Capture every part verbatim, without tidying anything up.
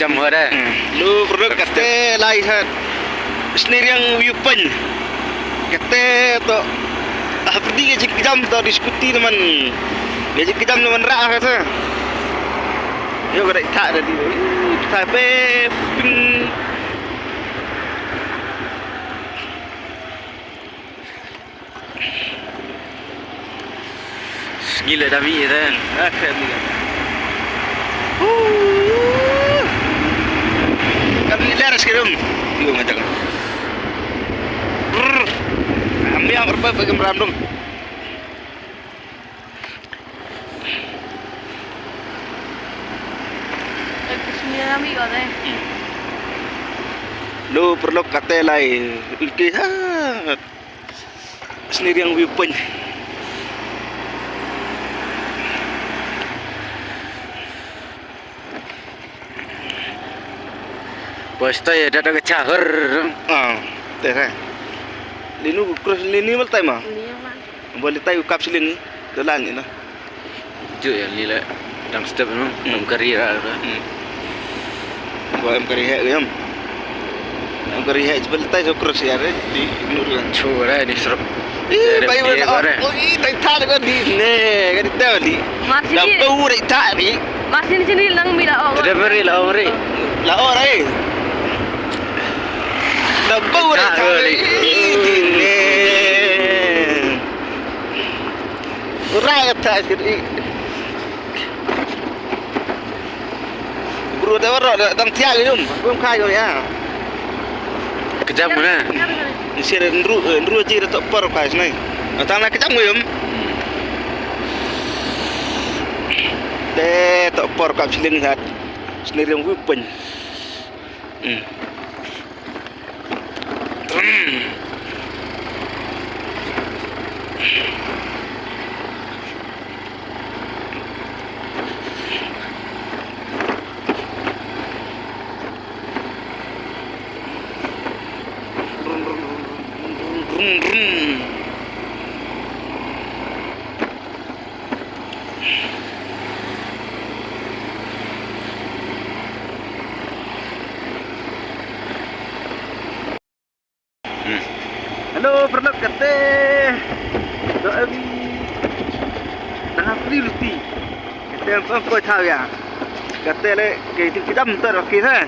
Jam ho da. Hmm. Lo pyrlok kate lai ha Sniang View Point. Kate to. Ah, pyrdi ka jingkjam to di skuti naman. Ka jingkjam naman ra ha sa. Yo ka dei ta da di. Ta pe ping. Gila dah mih dah. Ah, keren juga. Huh. Kan ni leras ke dum. Yo ngajak. Brr. Ambil yang berapa bagi meram dum. Lo pyrlok kate lai. Ulti ha. Sniang View Point. Bos to ya da ka chahar. Ah, te ha. Linu cross lini mal tai ma. Ni ma. Boleh tai u kap siling ni. Dalan ni na. Ju ya li le dang step no. Hmm. Em kari ra ra. Hmm. Ba em kari hek yam. Em kari hek jebel tai so cross ya re di nur kan. Chu ra di seruk. Ih, bai wan. Oh, ih, tai ta le kan di ne, kan di ta di. Masih. Dah bau re ta di. Masih ni sini lang mi la oh. Dah beri la oh re. La oh re. Dah bau re ta di ne. Ura kata sikit. Bro, dah baru dah tang tiak ni dum. Belum kai kau ya. Kejam mana? Ni sir nru nru ji dah tok por kai sini. Tang na kejam kau yum. Deh tok por kai siling hat. Sini riang weapon. Hmm. Hmm. Hello, pernah kate. Doa bi. Tengah free roti. Kate ang pang koi thaw ya. Kate le ke tin kidam ter oke ha.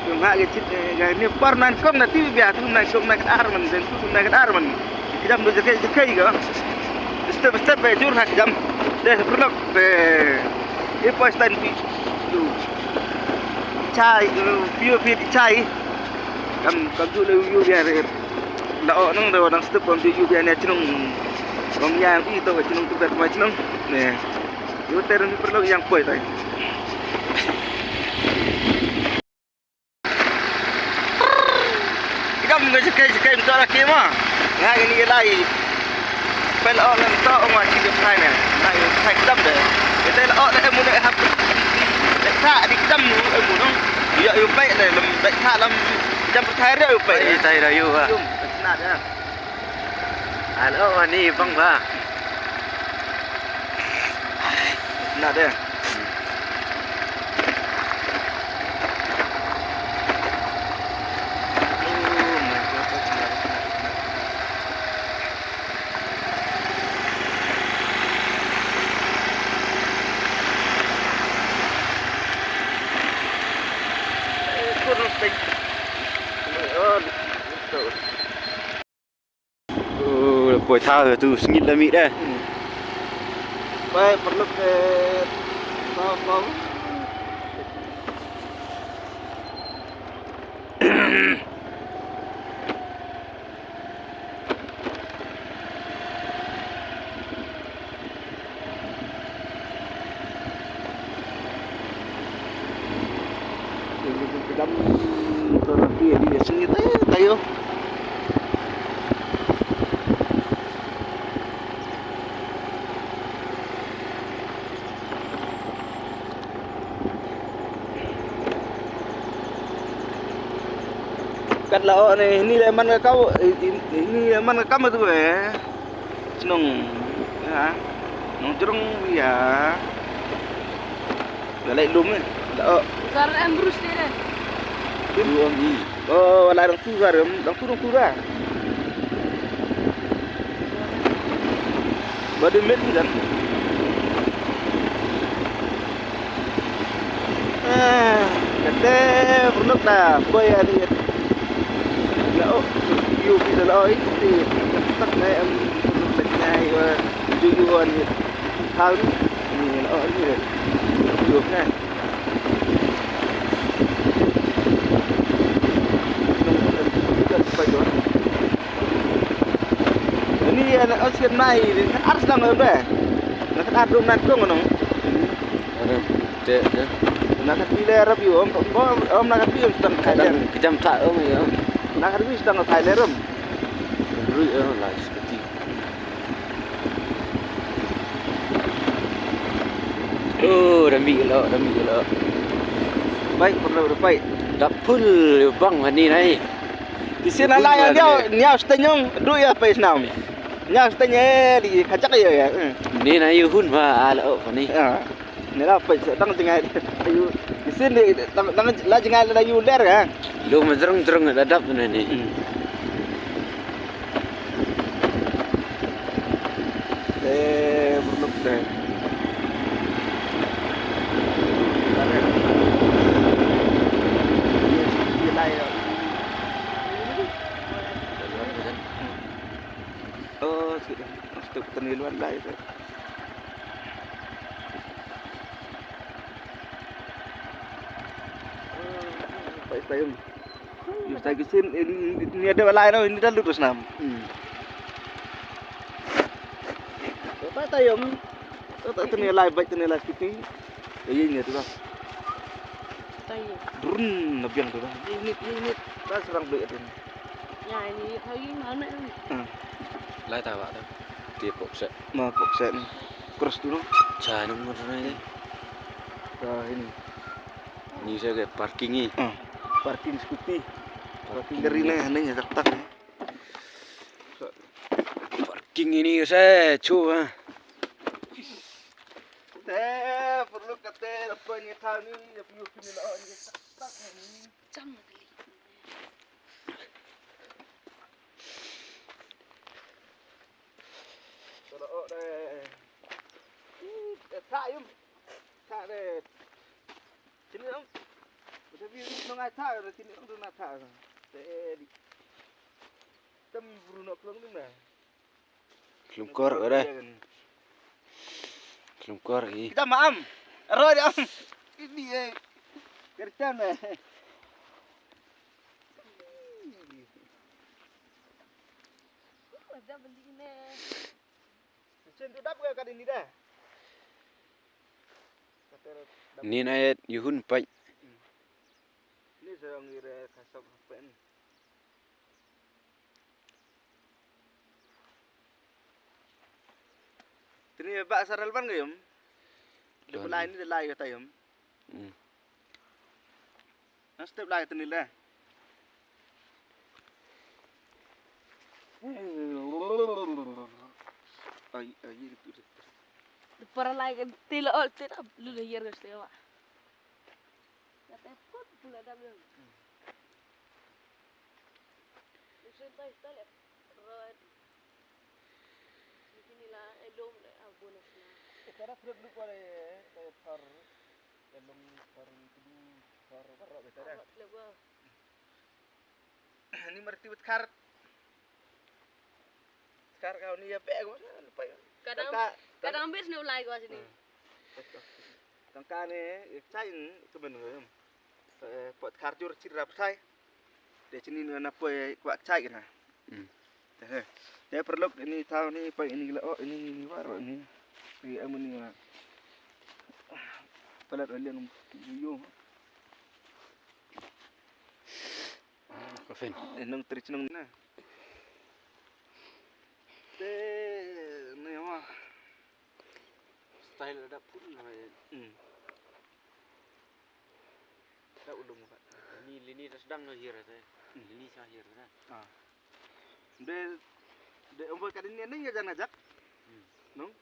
Yung ha ke chit ga ni par nan kong na ti bia tung nan kong nan ar man den tu nan ar man. Kidam do jake jake ga. Step step be jur ha kidam. De pernah be. E poi stand bi. Tu. Chai, pio pio chai. Kam kam ju le yu bia re. Da o nang da o nang step kam ju yu bia ne chnong. Kam ya i to chnong tu kat mai chnong. Ne. Yu ter ni perlu yang poi tai. Ikam ngai sekai sekai mto la kima. Ngai ni lai. Pel o ngan to ngwa chi de phai ne. Ngai phai kdam de. Ite la o de mu ne hap. Sa di kdam mu e mu nong. Ya yu pai de lam de sa lam jam perthai de yu pai. Pai tai da yu ba. Yum, na de. Alo ani bang ba. Na de. Oh, poi thaw tu sngit la mih de. Bai perlu ke thaw thaw. Kedam tu nanti di sini tayo, tayo. Kat la o ne, ini le man ka kau, ini le man ka kam tu eh. Chnong, ya. Nong jrong ya. La lai lum eh. La o. Kar em Bruce te de. Em Bruce. Oh, wala dang tu kar em, dang tu, dang tu da. Ba de met kan. Ah, kate pernah ta boy ani. La oh, yu kita la oh ini. Tak na em, tak na wa ju yu ani. Hal ni la oh ini. Yu na. Ni ana os ken mai, ar sdang be. Na ka dum nan kong nong. Te te. Na ka pile rap yu om, om na ka pile sdang ka jam. Ki jam ta om yu. Na ka pile sdang ka pile ram. Rui om la. Oh, da mih lo, da mih lo. Pai, perlu pai. Da full bang hani nai. Di sini lah yang dia, dia setengah duk ya pai senam. Dia setengah di kacak ya ya. Ni na yu hun ma al oh ni. Ya. Ni lah pai sedang tengah ayu. Di sini tang tang la jngai la yu ler ya. Lo ma jreng jreng da dap na ni. Eh, berluk deh. Oh, sih. Mesti ketemu luar lah itu. Pai pai um. Yu sa ki sin, ni ada balai no, ini dah lurus nam. Hmm. Pai pai um. Pai pai tani lai bai tani lai kiti. Ini ni tu dah. Pai. Brun nabiang tu dah. Ini ini dah serang beli tu. Ya ini hari mana ni? Hmm. Lai ta ba tu. Ti pok set. Ma pok set ni. Cross tu no. Cha ni mo ni. Dah ini. Ni sa ke parking ni. Ah, parking scooty. Parking gari ni, ni ya tak tak ni. Parking ini sa chu ha. Te perlu kate apa ni tahu ni ya piu kini lah ni tak tak ni. Jam beli. Kalau oh deh. Ih, tak yum. Tak deh. Sini dong. Udah bi nong ai tak, sini dong dong tak. Te di. Tem Bruno kelong dong dah. Klungkor udah. Klungkor i. Kita maam. Aro dia am. Ini eh. Kerja meh. Ada beli ni. Sen tu dap ke kat ini dah. Ni na yet yuhun pai. Ni seorang ira kasap pen. Tini ba saral ban gayum. Lepas lain ni lain kata yum. Hmm. Nang step lai tani le. Ai ai itu tu. Para lai kan tila ol tila lula yer gas tewa. Kata put pula dam dam. Lusun tai stale. Rod. Ni kini la elom le abuna sna. Kara truk duk wala e tar elom tar kudu tar barok beta dah. Ni merti bet kar. Kar kau ni ya pe ko. Kadang kadang bis ni ulai ko sini. Tangka ni chain ke ben. Pot kar jur chira pthai. Te chini na poi kwak chai kena. Hmm. Te te perlok ini tau ni poi ini gila oh ini ni war ini. Ri amun ni. Palat alian yo. Kafin. Nang trich nang na. Te ni ma. Style ada pun na. Hmm. Dah ulung ba. Ni lini dah sedang dah hir dah. Lini sah hir dah. Ah. De de umba kadin ni ni ya jana jak. Hmm. Nong.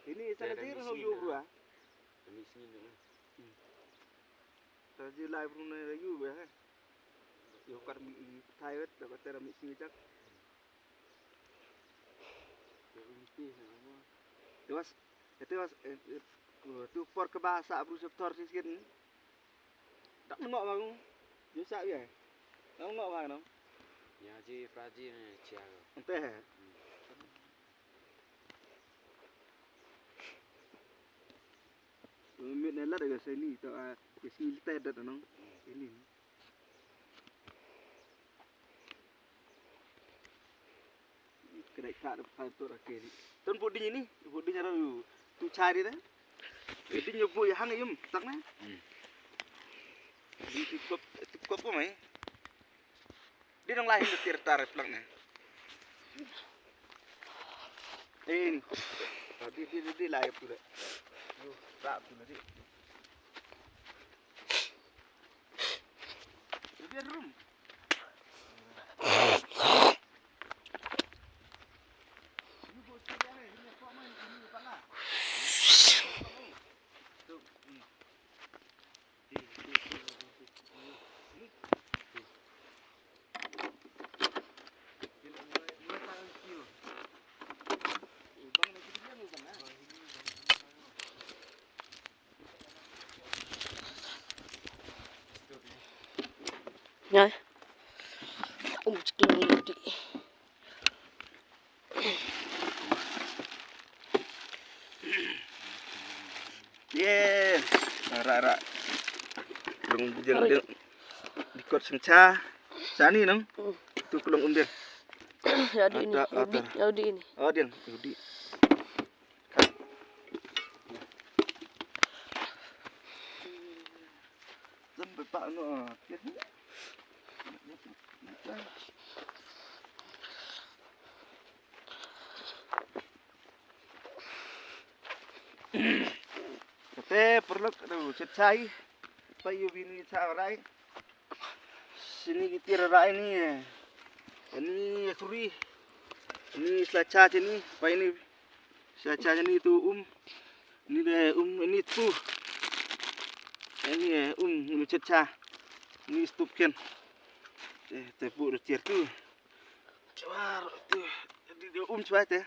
Ini sana dir no yo bro. Ini sini ni. Hmm. Ta ji lai bru ne la yu be he. Yo kar mi thai wet da ka tera mi singi jak. Te was, te was, eh, eh, tu por ka ba sa bru sep tor si skin. Dak ngok bang. Yo sa ya. Ngok bang no. Ya ji fraji ne chia. Ente he. Mit ne lat ga sini to a sini te dat no. Ini. Kedai tak ada pasal tu rakyat ni. Ton buding ini, buding ada tu cari dah. Buding nyebu ya hang yum tak na. Di cukup cukup apa mai? Di nang lain tir tar plak na. Eh ni. Di di di di lain tu dah. Rap tu dah di. Biar rum. Ngai. Um, chicken di. Ye. Ra ra. Long bujel dia. Dikot sengcha. Sani nang. Tu kelong umbil. Ya di ini. Ada, ada. Ya di ini. Oh, dia. Di. Te paralok, aduh, chet chai. Pa yu bini cha rai. Sini ki tir rai ni. Ni suri. Ni sla cha ni. Pa ini sla cha ni tu um. Ni de um ni tu. Ni um ni chet cha. Ni stup ken. Te te pu de tir tu. Chwar tu. Di de um chwa te.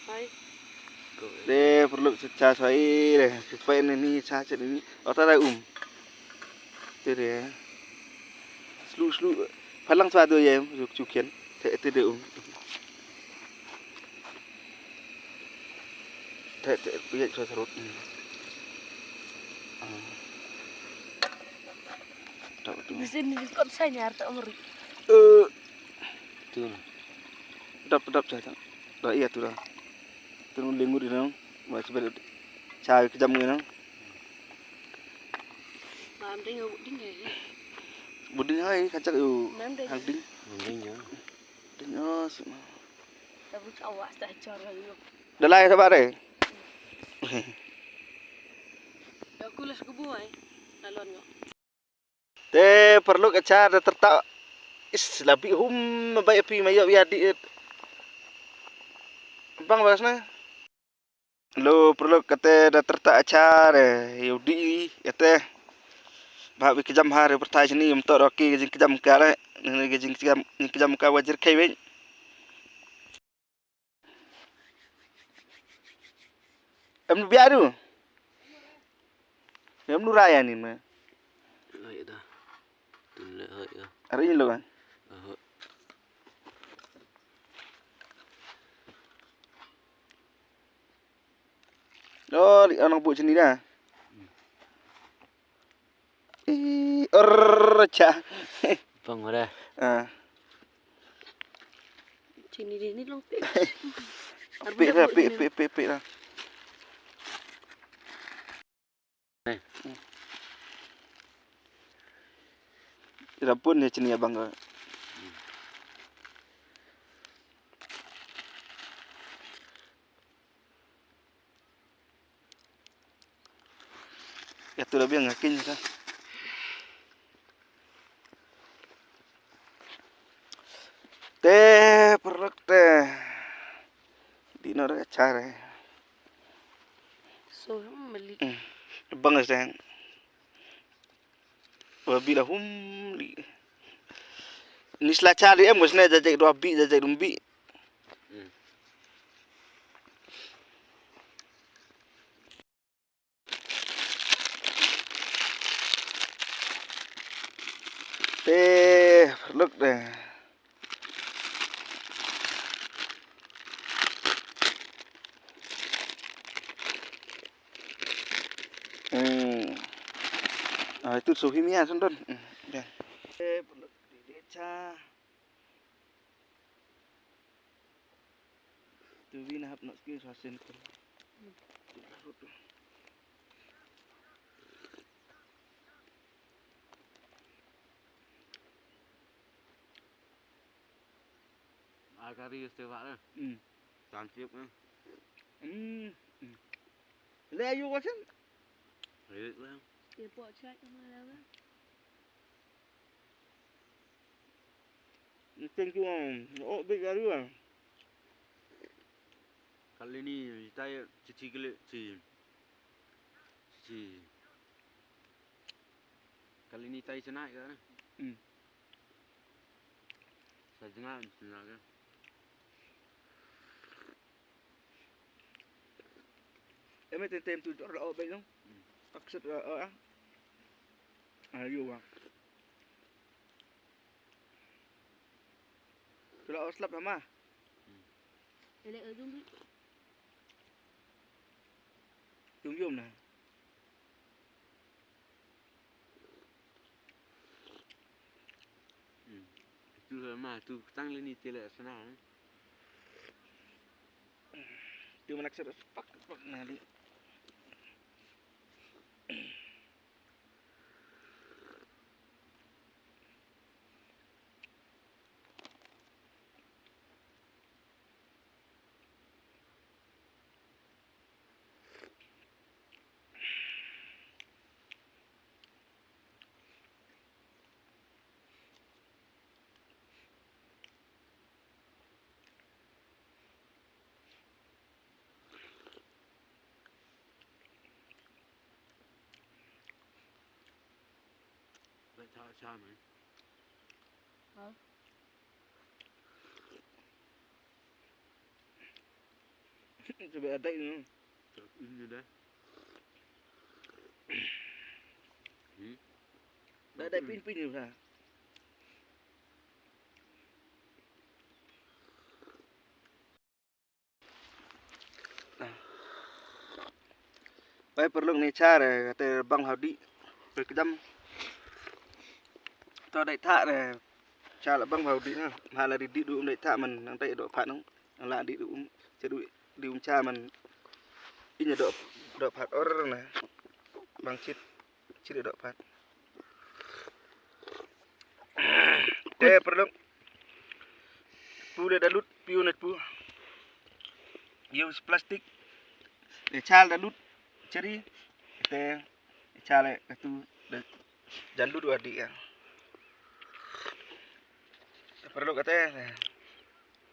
Hai. De paralok cha cha sai de. Sipai ni ni cha cha ni. Ota da um. Te de. Slu slu. Phalang cha do ye. Juk juk ken. Te te de um. Te te pu ye cha sarut. Bisin ni kot sa nyar ta meri. Eh. Tu. Dap dap cha cha. Da iya tu da. Tun lengut ina. Ma sibel cha kejam ina. Mam ding buding ya. Buding hai kacak yu. Mam ding. Hang ding. Mam ding ya. Ding os. Tabu chawa sa chor yu. Dalai sabar eh. Da kulas kubu ai. Lalon ngo. Te paralok achar da terta is labi hum bai api mayo ya di. Bang bas na. Lo paralok kate da terta achar eh, yau di ate. Ba bi kejam har bertai sini yum to roki kejing kejam kare. Ni kejing kejam ni kejam ka wajir kai wen. Em biaru. Em nu raya ni ma. Ai da. Tun le hai da. Ari ni lo kan. Aha. Oh, di anak bu sini dah. Ih, er cha. Bang ora. Ah. Sini di ni long pe. Pe dah, pe pe pe pe dah. Ira pun ya sini abang ka. Ya tu dah biang ngakin ka. Te paralok te. Di no da chare. So mali. Bang sen. Wa bi la hum li. Ni sla cha di em, wa sne jajak dua bi, jajak dum bi. Hmm. Te, look deh. Hmm. Ah, itu suhi mia sendon. Hmm, ya. Eh, perlu didecha. Tu win hap nok ski sa sen ko. Agari este vale. Hmm. Tan siap kan. Hmm. Hmm. Le ayu wasen. Ayu lah. Dia buat chat sama lah. Thank you, um, oh, big area. Kali ni, ita ya, cici gele, ci, cici. Kali ni ita ya cenai ka. Hmm. Sa jengah, cenai ka. Em, tem tem tu dor la o bek nong. Pak set la o ah. Ayo wa. Tu la o slap nama. Ele ujung tu. Tung yom na. Hmm. Tu ma tu tang le ni te le sana. Tu mana ksep pak pak na di. Bai tha cha mai. Ha? Cuba ada ini. Ini dah. Hmm. Dah ada pin-pin ni dah. Bai paralok ne cha re, kate bang hau dih. Bai kdam. To dai thah re. Cha la bang hau dih na. Ma la dih dih du um dai thah man nang dai doh phat nang. Nang la dih du um. Cha du dih um cha man. Inya doh doh phat or na. Bang chit. Chit doh phat. Te paralok. Pu le da lut, pu ne pu. Use plastic. Te chal da lut. Cheri. Te chal le katu da jan lut wa di ya. Te paralok kate.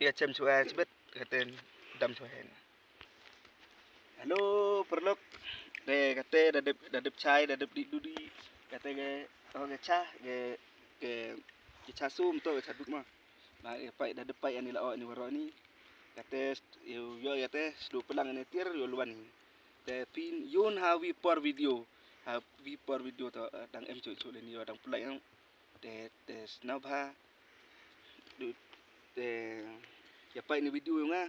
Ia chem chwa chbet kate dam chwa hen. Hello, paralok. Te kate da dep, da dep chai, da dep di dudi. Kate ke, oh, ke cha, ke, ke, ke cha sum to, ke cha duk ma. Ba, ke pai, da dep pai ani la o ani waro ni. Kate, yo, yo, kate, sdu pelang ani tiar, yo luan ni. Te phin, yun ha wi por video. Ha wi por video to, eh, dang em chu chu le ni yo dang pulai ang. Te, te, snau bha. Du, te, ya pai ni video nga.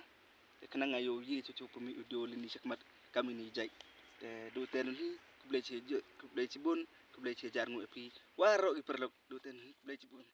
Te khnang nga ïohi chuchu pynmih video lini shakhmat kam ini jait. Te duh te nunhi, khublei shibun, khublei shibun, khublei shihajar nguh ïa phi waroh ki paralok, duh te nunhi, khublei shibun.